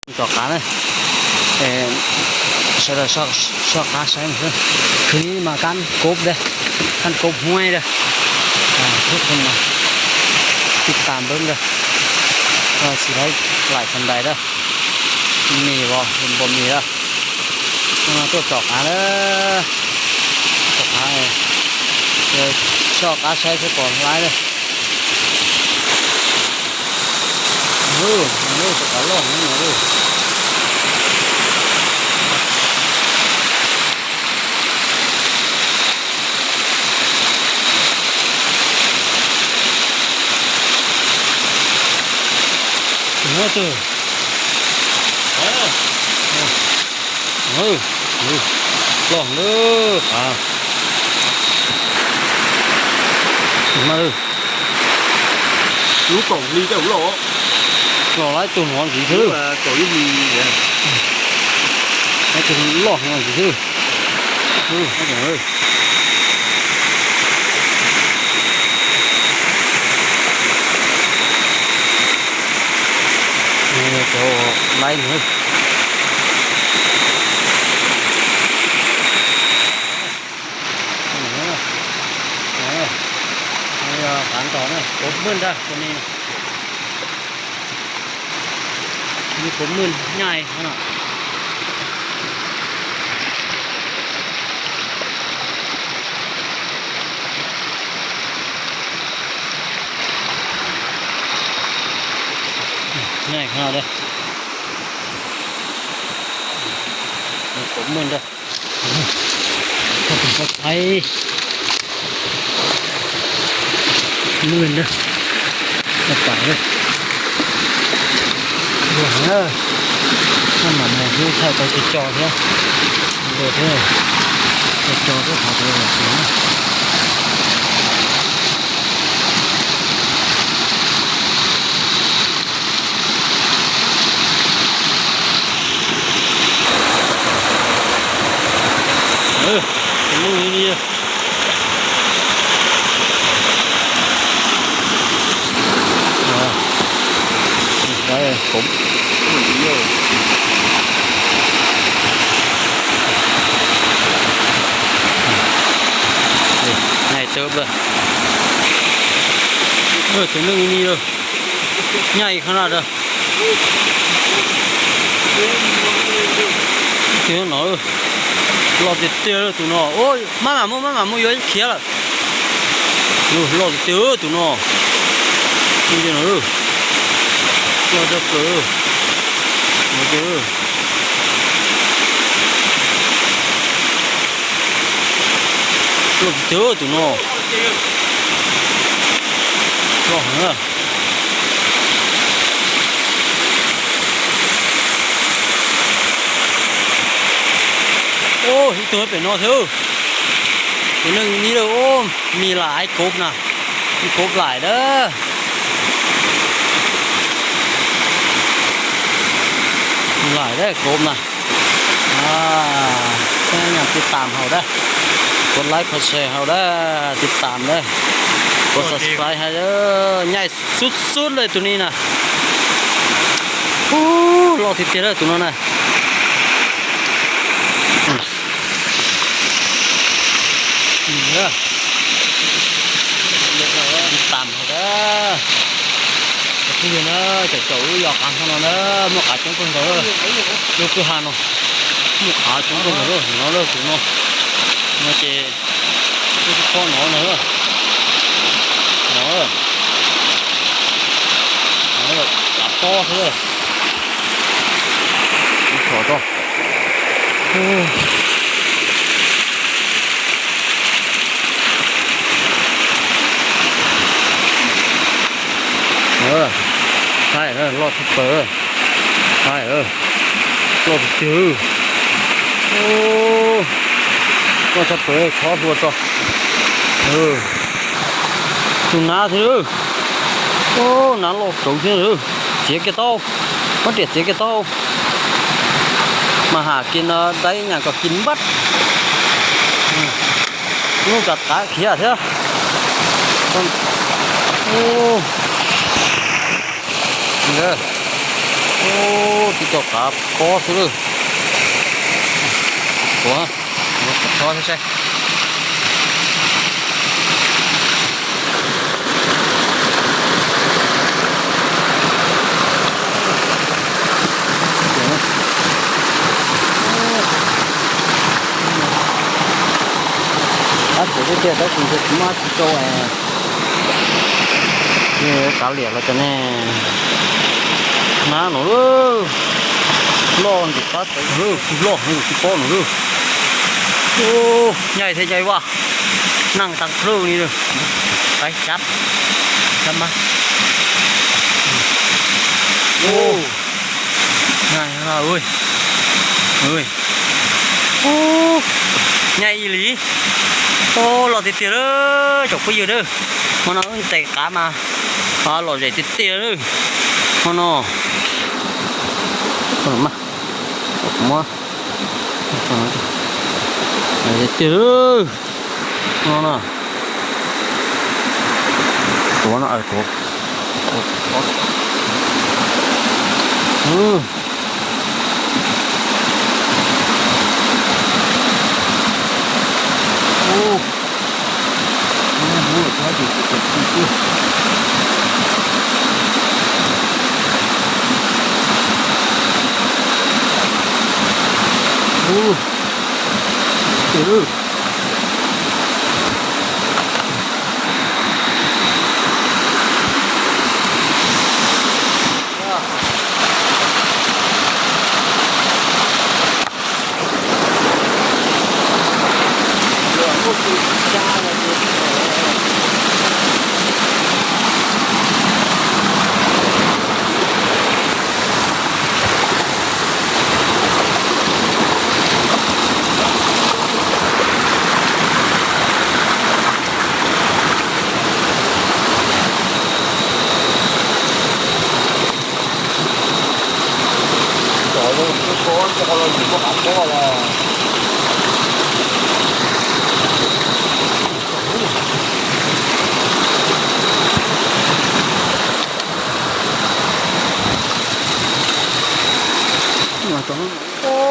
Tsom qav na, sawv daws soj qav saib xwb. Khwv mas kab kob dab, kab kob huaib dab. Tus kheej mas tij tas npawb dab, tsis laib laim xas ntais dab, mis vos npua mis dab. Tuaj tsom qav na, tsom qav, soj qav saib seb pom laib dab. Lub, lub tsis qab loj no lub. Muab twg? Loj lawm a. Lub kaum hli tej loj. Los laib tus no ntxiv xwb. Kaum ib hli. Laib tus loj no ntxiv xwb. Cov laib no. Qav nrog na, kob mwj ntag tus ni. Nws kob mwj nyaij no. Nyaij no, nws kob mwj ntag. Ib, mwj ntag. Pam, maj mam mus hlub thaij tau co co thiab. Ua thiab, co co thiab qhov tau los tsis na. Tus loj li, nyaij tawb lawm. Tus loj li, nyaij qhov no. Tus no loj tiag tiag tus no. Maj mam mus, maj mam mus, yuav khiav lawm. Loj tiag tiag tus no. Loj tshaj plaws. Loj tiag tiag tus no. Loj heev. Ub, ib tug pem no thiab. Tus neeg ni lawm, ub, mis laim kob na. Mis kob laim dab. Laim dab kob na. Tij tam hauv dab, kov like kov share hauv dab, tij tam dab, kov subscribe hais, nyaij xub xub li tus ni na. Ub, loj tiag tiag tus no na. Tij tam hauv dab. Cov phooj ywg na, caum caum wb yos qav hmo no na, muaj qav coob kawg nkaus. Lub kwj ha no muaj qav coob kawg nkaus no, tus no no ces kuj tsis pom no na. No, qav pob xwb. Tsom tau. Loj tshaj plaws. Loj tiag tiag. Loj tshaj plaws, chob hlua tso. Tus nab thiab. Nab loj kawg thiab. Txiav kiag tau. Muab riam txiav kiag tau. Mas ham kiag no dai nyam kom kis npab. Lub kav qav khiav thiab. Tib co qav pob xwb lawm. Ua, ua tso saib. Qab txawv tiag tiag tab sis ntshe kuv maj tsis tau. Ces kav liam los cov ne. Nab no loj ntim qab txawv loj, loj tsis paub no lawm. Nyaij thiab nyaij vaj, neeg tag plhwj li lawm. Qab cab, cab mas. Nyaij ib li. Loj tiag tiag lawm tsoom phooj ywg na. Hmo no wb ntes qav mas lom zem tiag tiag lawm. Hmo no mas tiag tiag lawm. Hmo no na. Tuav no, tuav.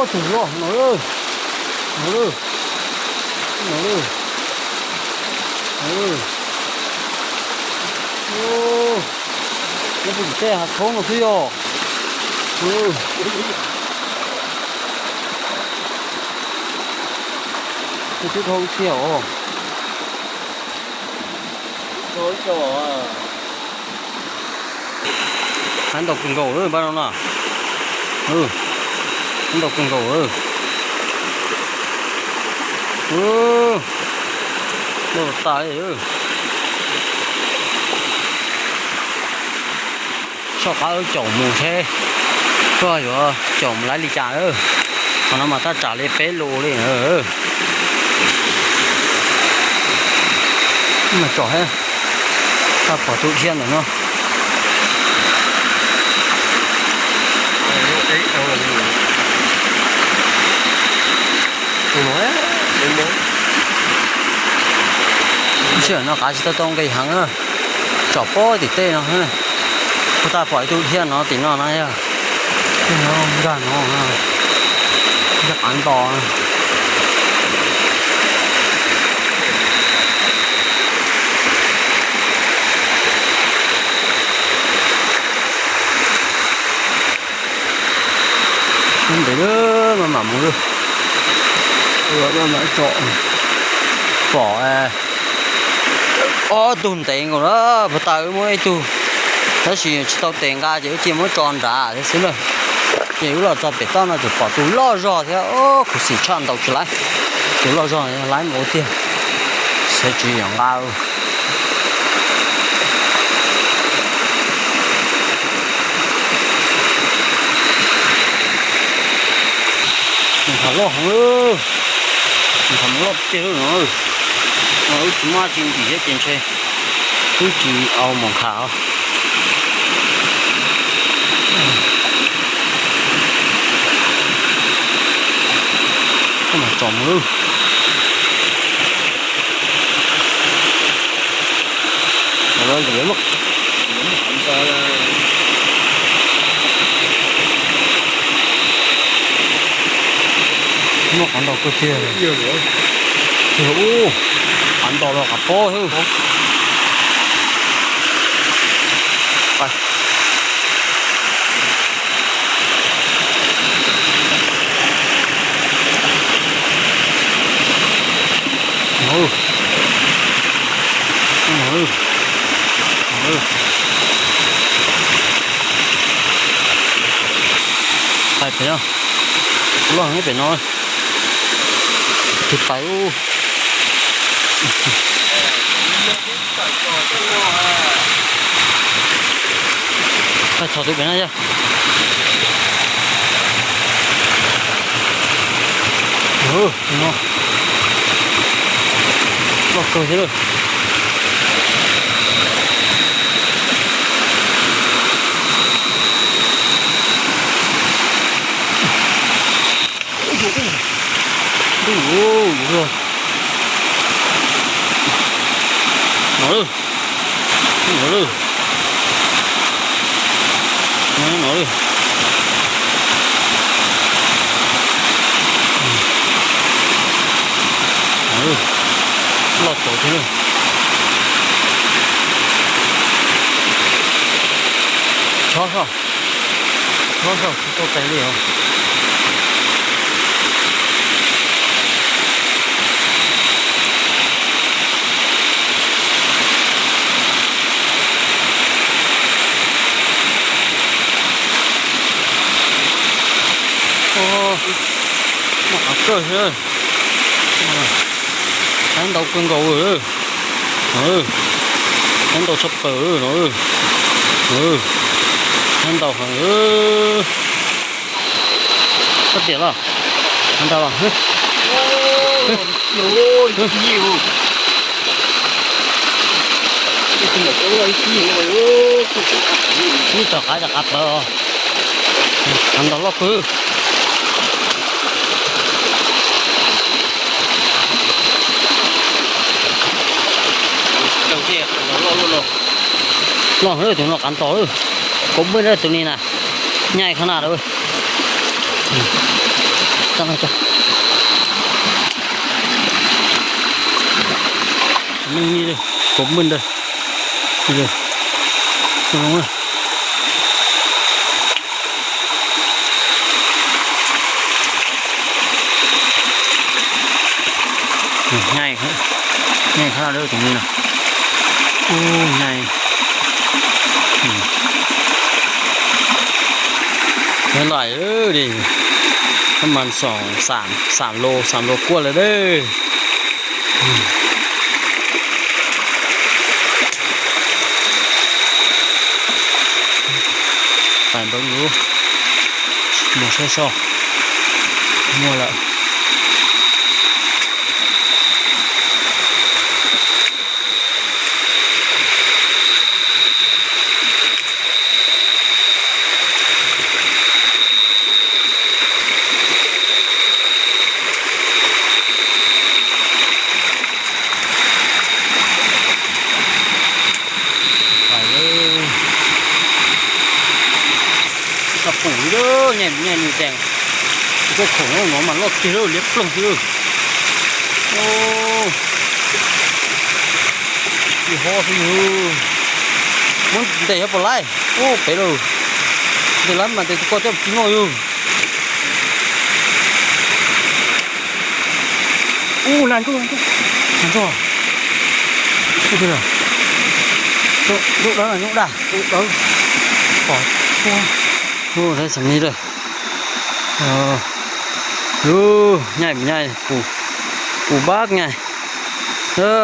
Tus loj no, no, no, no, no, peb tej hav thoob no xwb yog. Twb dhau ib txhia os. Hav ntau kawg nkaus lawm npaj no na. Hav ntau kawg nkaus lawm. Ntau tas li. Soj qab wb caum mus seb koj yuav caum mus lawv li cas lawm. Qhov no mas tab tsam li peb lus li. Mas tsom thiab, tab pom tus dhia ntawm no. Sij hawm no qav tsis tau tau nqis heev na, tsom pob tim tej no. Kuv tab pom ib tug dhia no tim no na yog, nkag no, nkag qav nto. Ntev lawm, maj mam mus lawm. Maj mam tsom. Pom ob tug ntev nkaus na, puag ta wb muab ib tug, tab sis tsis tau tes nqa ces wb cia muab tso nrad thiab xwb na. Ces wb los txog pem toj no ces pom tus loj zog thiab, khuv xim tshaj ntaus tsis laiv. Tus loj zog laiv mus ua tiag, xav tsis yam nqa. Nqhas loj heev, nqhas loj tiag no. Wb tsis muaj tsis ntim thiab ces ntshe wb tsis au mus nqhas os. Koj mas tsom mus lawm. Ua liam loj. Ntau kawg tiag. Ub, qav nto los qav pob xwb. Pais pem no, loj heev pem no. Tus pais ub. Pais txhom tus pem no yog. No, loj kawg thiab lawm. Ntuj, no lawm, no lawm, no lawm, loj txaus thiab lawm. Chob soj, chob soj tsis tau tes li os. Noj qab kawg thiab. Qab ntau kawg nkaus. Qab ntau tshaj plaws no. Qab ntau heev. Koj tias los, qab ntau los. Ib tom qab tom qab pawv os. Qab ntau loj kawg. Loj heev tus no qab ntau lawm. Kov npwj tus ni na, nyai qhov na lawm. Kov npwj ntawd. Nyai, nyai qhov no tus ni no. Ub, nyai. Nyob lais li, mas xoom xam, xam lus, xam lus kuaj lawm dawb. Pais npawv lub, mus saib soj, muaj lawm. Tsis tau pum li, nyaj nyaj nws teem. Tus koj khoom no mas loj tiag lawm, liab ploog xwb. Li ho xwb yug. Muab ntes yog puas laib? Ub, pem lawm. Ntes lawm mas ntes tus koj coj tsis noj yug. Ub, na ntsuag, na ntsuag. Ntsuag dawb, ntsuag daj, ntsuag dawb. Pom ub, ub, saib xam li lawm. Yus, nyaij nyaij, pum pab nyaij.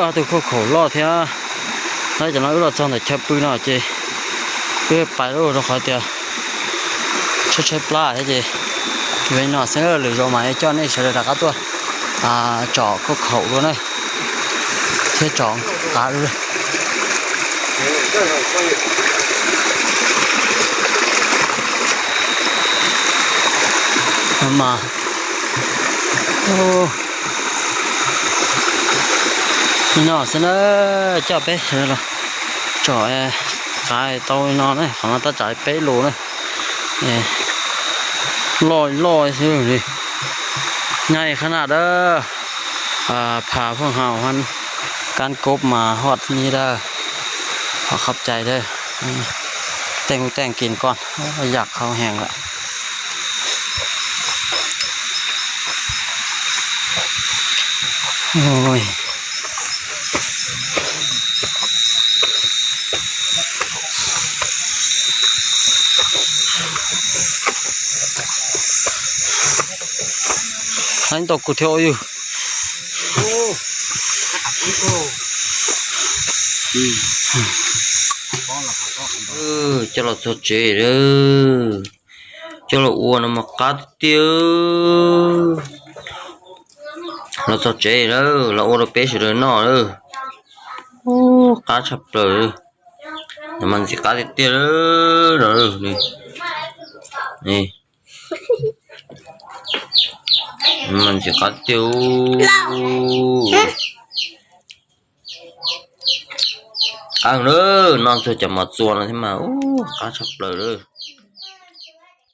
Ob tug khaub khaum loj thiab. Lawv cov no wb los txog ntawm chaw pw no ces wb pais lawm rau qhov tias tshaib tshaib plab thiab ces yuav li no xwb, lwm zaus mas coj nej sawv daws rov qab tuaj tsom khaub khaum dua na, thiab tsom qav dua. Mas li no xwb na, coj peb sawv daws los tsom qav tau li no na, qhov no tab tsam peb lus na, loj loj xwb li. Nyob li qhov no dawb, phav phooj haum hab kab kob mas hod li dawb, qhov qhov cai dawb, teej ub teej kis koj, yam qhau heev lawm. Leej tau kuv thiab ua yug. Coj los txog tsev lawm, coj los ua no mas qab tiag tiag. Los txog tsev lawm, los ua rau peb sawv daws noj lawm. Qab tshaj plaws, no mas ntxim qab tiag tiag. Mas ntxim qab tiag. Qab na, noj ntxuag cov mov txua no thiab mas qab tshaj plaws lawm.